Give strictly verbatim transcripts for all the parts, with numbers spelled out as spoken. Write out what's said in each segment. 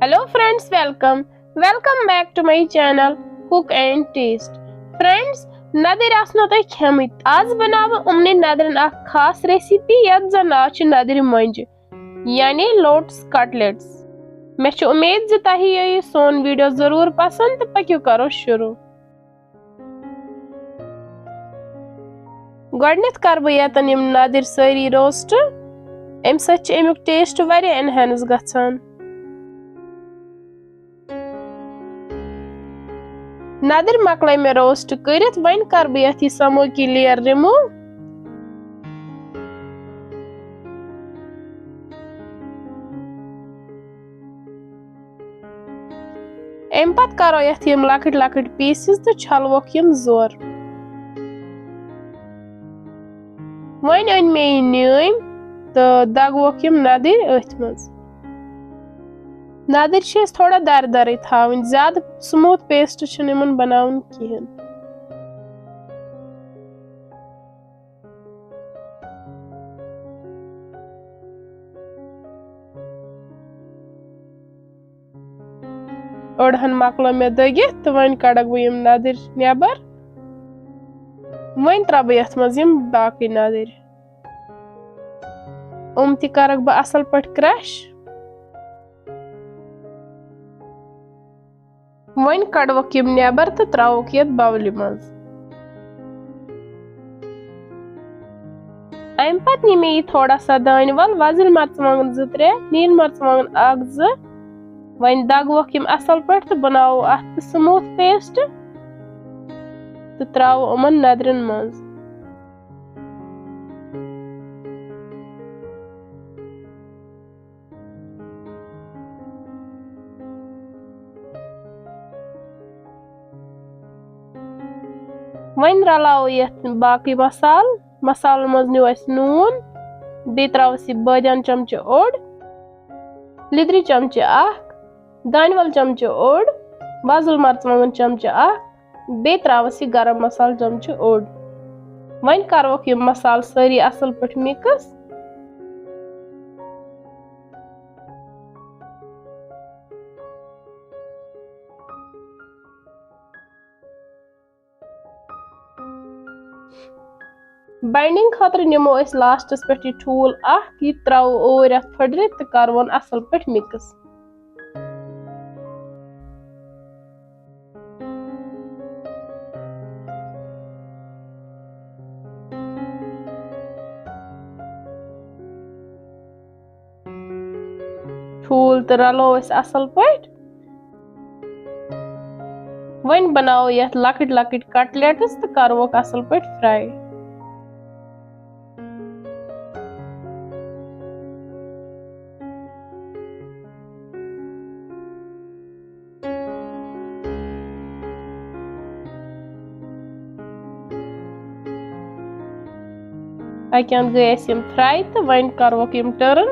Hello friends, welcome. Welcome back to my channel Cook and Taste. Friends, ندٕرۍ آسنو تۄہہِ کھیٚمٕتۍ۔ آز بناوٕ بہٕ یِمنٕے ندرٮ۪ن اکھ خاص recipe، یتھ زن ناو چھُ ندٕرۍ مۄنجہِ، یعنی lotus cutlets۔ مےٚ چھِ اُمید زِ تۄہہِ یِیہِ یہِ سون video ضروٗر پسند، تہٕ پٔکِو کرو شروع۔ گۄڈٕنٮ۪تھ کرٕ بہٕ ییٚتٮ۪ن یِم ندٕرۍ سٲری roast۔ اَمہِ سۭتۍ چھِ اَمیُک taste واریاہ enhance گژھان۔ ندٕرۍ مۄکلٲے مےٚ roast کٔرِتھ، وۄنۍ کرٕ بہٕ یَتھ یہِ smoky layer remove۔ اَمہِ پتہٕ کرو یَتھ یِم لۄکٕٹۍ لۄکٕٹۍ pieces تہٕ چھلوکھ یِم زور۔ وۄنۍ أنۍ مےٚ یہِ نیٲم تہٕ دگوکھ یِم ندٕرۍ أتھۍ منٛز۔ ندٕرۍ چھِ أسۍ تھوڑا درِ درٕے تھاوٕنۍ، زیادٕ smooth paste چھُنہٕ یِمن بناوُن کِہیٖنۍ۔ أڑہَن مۄکلٲو مےٚ دٔگِتھ تہٕ وۄنۍ کَڑَکھ بہٕ یِم نَدٕرۍ نٮ۪بَر۔ وۄنۍ ترٛاوٕ بہٕ یَتھ منٛز یِم باقٕے نَدٕرۍ۔ یِم تہِ کَرَکھ بہٕ اَصٕل پٲٹھۍ crush۔ وۄنۍ کڑوکھ یِم نٮ۪بر تہٕ ترٛاووکھ یتھ bowlہِ منٛز۔ اَمہِ پتہٕ نی مےٚ یہِ تھوڑا سا دانہِ ول، وۄزٕلۍ مرژٕوانٛگن زٕ ترٛےٚ، نیٖلۍ مرژٕوانٛگن اکھ زٕ۔ وۄنۍ دگوکھ یِم اصل پٲٹھۍ تہٕ بناوو اتھ تہِ smooth paste تہٕ ترٛاوو یِمن نَدرٮ۪ن منٛز۔ وۄنۍ رلاوو یتھ باقٕے مسالہٕ۔ مسالن منٛز نیوٗ اَسہِ نوٗن، بیٚیہِ ترٛاوو أسۍ یہِ بٲدیان چمچہٕ اوٚڑ، لیٚدرِ چمچہٕ اکھ، دانہِ ول چمچہٕ اوٚڑ، وۄزُل مرژٕوانٛگن چمچہٕ اکھ، بیٚیہِ ترٛاوس یہِ گرم مسالہٕ چمچہٕ اوٚڑ۔ وۄنۍ کروکھ یِم مسالہٕ سٲری اصل پٲٹھۍ mix۔ Binding خٲطرٕ نِمو أسۍ lastس پٮ۪ٹھ یہِ ٹھوٗل اکھ، یہِ ترٛاوو اوٗرۍ اَتھ پھٔٹرِتھ تہٕ کَرون اَصٕل پٲٹھۍ mix۔ ٹھوٗل تہٕ رَلوو أسۍ اَصٕل پٲٹھۍ۔ وۄنۍ بناوو یتھ لۄکٕٹۍ لۄکٕٹۍ cutlets تہٕ کروکھ اصل پٲٹھۍ fry۔ اکہِ اندٕ گٔے اسہِ یِم fry تہٕ وۄنۍ کروکھ یِم turn۔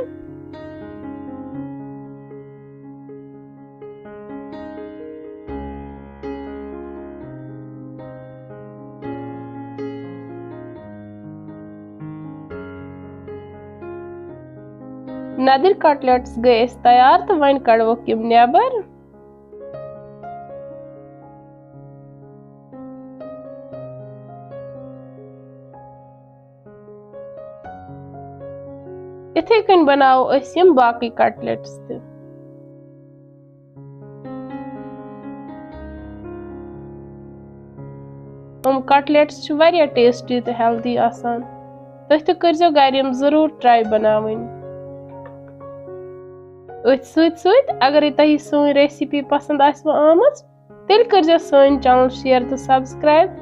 نَدٕرۍ cutlets گٔے اَسہِ تیار تہٕ وۄنۍ کڑوکھ یِم نٮ۪بر۔ یِتھے کٔنۍ بناوو أسۍ یِم باقٕے cutlets تہِ۔ یِم cutlets چھِ واریاہ tasty تہٕ healthy آسان۔ تُہۍ تہِ کٔرزیٚو گرِ یِم ضروٗر try بناوٕنۍ۔ أتھۍ سۭتۍ سۭتۍ اگرے تۄہہِ سٲنۍ recipe پسند آسِوٕ آمٕژ، تیٚلہِ کٔرزیٚو سٲنۍ channel share تہٕ subscribe۔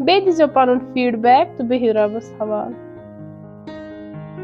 بیٚیہِ دیٖزیٚو پنُن feedback تہٕ بِہِو رۄبس حوالہٕ۔